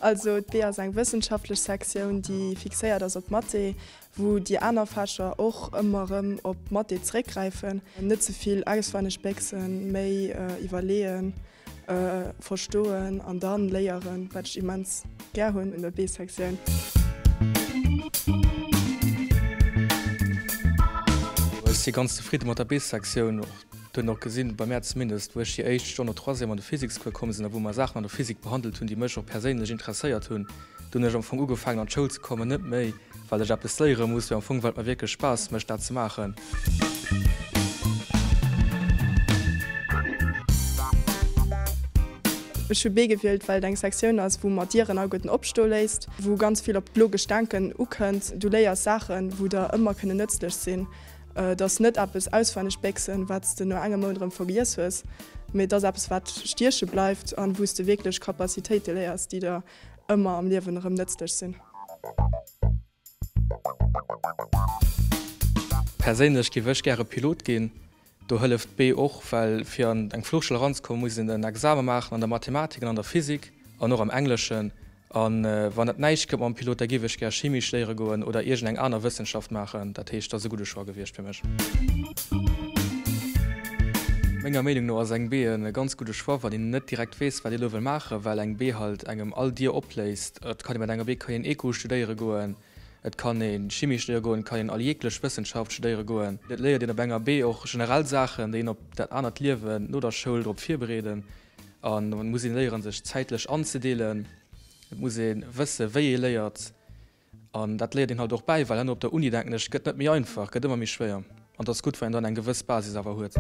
Also d'B ass eng wëssenschaftlech Sektioun, déi fixéiert ass op Mathé, wou déi aner Fächer och ëmmer erëm op Mathé zeréckgräifen. Net ze vill auswenneg béchsen, méi iwwerleeën. Verstoen an dann léieren, wat ech immens gär hunn un der B-Sektioun. Ech si ganz zefridde mat der B-Sektioun. Och hunn och gesinn, bei mär zumindest, wou ech déi éischt Stonn no Troisième an de Physikscours komm sinn a wou mer Saachen an der Physik behandelt hunn, déi mech och perséinlech interesséiert hunn, do hunn ech am Fong ugefaangen an d'Schoul ze kommen, net méi well ech eppes léiere muss, mee am Fong well et mer wierklech Spaass mécht dat ze maachen. Ech hu B gewielt, well et eng Sektioun ass, wou mer d'Dieren alleguerten opstoe léisst, wou ganz vill op d'logescht Denken ukënnt. Du léiers Saachen, wou der ëmmer kënnen nëtzlech sinn. Et ass net eppes auswenneg béchsen, wat s de no engem Mount erëm vergiess hues, mee et ass eppes, wat stieche bleift an wou s de wierklech Capacitéite léiers, déi der ëmmer am Liewen erëm nëtzlech sinn. Perséinlech géif ech gäre Pilot ginn. Do hëlleft d'B och, well fir an eng Fluchschoul eranzekommen, muss een en Exame maachen an der Mathematik an an der Physik an och am Engleschen. A wann dat näischt gëtt mam Pilot, da géif ech gär Chimie studéiere goen oder iergend eng aner Wëssenschaft maachen. Dat heescht, dat ass e gudde Choix gewiescht fir mech. Menger Meenung no ass eng B e ganz gudde Choix, wann een net direkt weess, wat ee lo wëll maachen, well eng B halt engem all Dier opléisst. Et kann ee mat enger B kann een Eco studéiere goen, et kann ee Chimie studéiere goen, et kann een all jeeglech Wëssenschaft studéiere goen. Et léiert een op enger B och generell Saachen, déi een op dat anert Liewen no der Schoul drop virbereeden. An et muss een léieren, sech zäitlech anzedeelen, et muss ee wësse wéi ee léiert. An dat léiert een halt och bäi, well herno op der Uni, denken ech, gëtt net méi einfach, gëtt ëmmer méi schwéier. An et ass gutt, wann een dann eng gewëss Basis awer huet.